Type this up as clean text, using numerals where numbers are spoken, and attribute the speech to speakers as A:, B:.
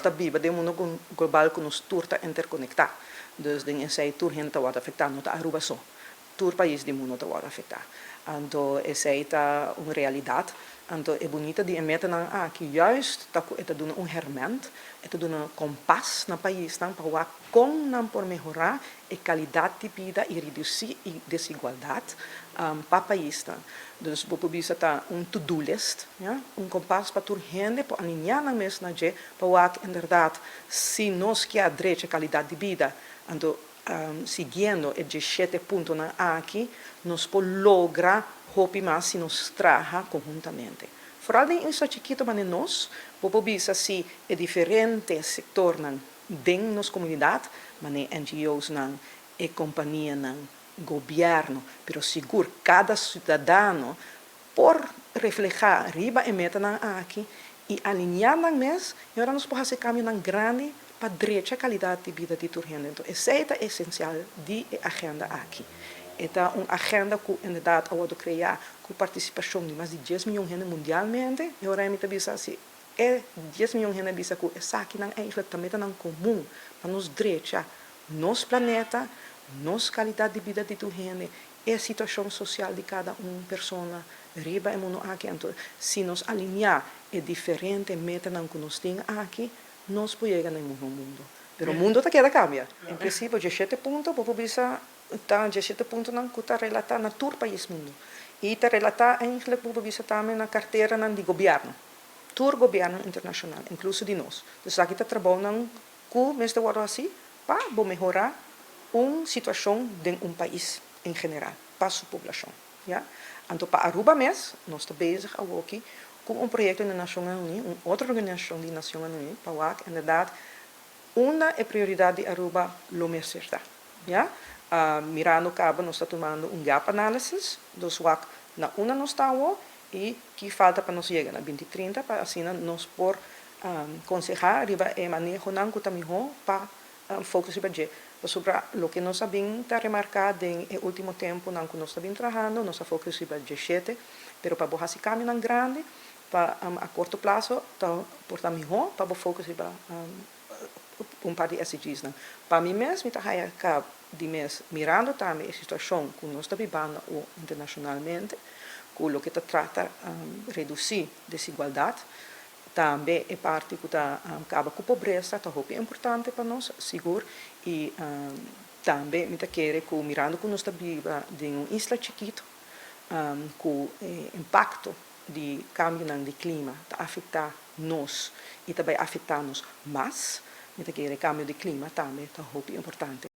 A: Ta biba den mundo global ku nos tur ta interkonektá. Dus den esei tur hende ta wòrdu afektá, no ta Aruba so. Tur pais di mundo ta wòrdu afektá. Anto esei ta un realidat. Anto e bunita di e metanan aki juist ta ku e ta duna un hèrmènt, e ta duna kompas na paisnan pa wak kon nan por mehorá e kalidat di bida i redusí e desigualdat pa paisnan. Dus bo por bisa ta un to-do list, ya, un kompas pa tur hende por alineá nan mes na dje pa wak inderdat si nos kier drecha kalidat di bida, anto siguiendo e 17 puntonan aki nos por logra hopi mas si nos traha konhuntamente. Foral den isla chikito manera nos, bo por bisa si e diferente sektornan den nos komunidat, manera NGOsnan, e kompanianan, gobièrnu, pero sigur kada siudadano por reflehá riba e metanan aki i alineá nan mes, i ora nos por hasi kambionan grandi pa drecha kalidat di bida di tur hende. Enton esei ta esensial di e agenda aki. E ta un agenda ku inderdat a wòrdu kreá ku partisipashon di mas di 10 mion hende mundialmente, i ora mi ta bisa si e 10 mion hende bisa ku esakinan eigenlijk ta metanan komun pa nos drecha nos planeta, nos kalidat di bida di tur hende, e situashon sosial di kada un persona riba e mundu aki. Anto, si nos alineá e diferente metanan ku nos tin aki, nos por yega na un mihó mundu. Pero mundu ta keda kambia. En prinsipio, 17 punto, bo por bisa ta 17 puntonan ku ta relatá na tur pais mundu. I ta relatá eigenlijk, bo por bisa tambe na karteranan di gobièrnu. Tur gobièrnu internashonal, inkluso di nos. Dus aki ta trabounan ku mester wòrdu hasí pa bo mehorá un situashon den un pais en general, pa su poblashon. Ja? Anto pa Aruba mes, nos ta bezig awoki ku un proyekto di Nashonnan Uní, un otro organisashon di Nashonnan Uní, pa wak inderdat unda e prioridat di Aruba lo mester ta. Ja? Mirando kaba nos ta tumando un gap analysis, dus wak na unda nos ta i ki falta pa nos yega na 2030 pa asina nos por konsehá riba e manehonan ku ta mihó pa focus riba dje. Pasobra loke nos a bin ta remarká den e último tempunan ku nos ta bin trahando, nos a focus riba 17, pero pa bo hasi kambionan grandi, pa a korto plaso ta por ta mihó pa bo focus riba un par di SDGs nan. Pa mi mes, mi ta haya ka di mes mirando tambe e situashon ku nos ta bibando internashonalmente, ku loke ta trata redusí desigualdat, tambe e parti ku ta kaba ku pobresa ta hopi importante pa nos, sigur, i tambe mi ta kere ku mirando ku nos ta biba den un isla chikitu, ku impakto di kambionan di klima ta afektá nos i ta bai afektá nos mas, mi ta kere kambio di klima tambe ta hopi importante.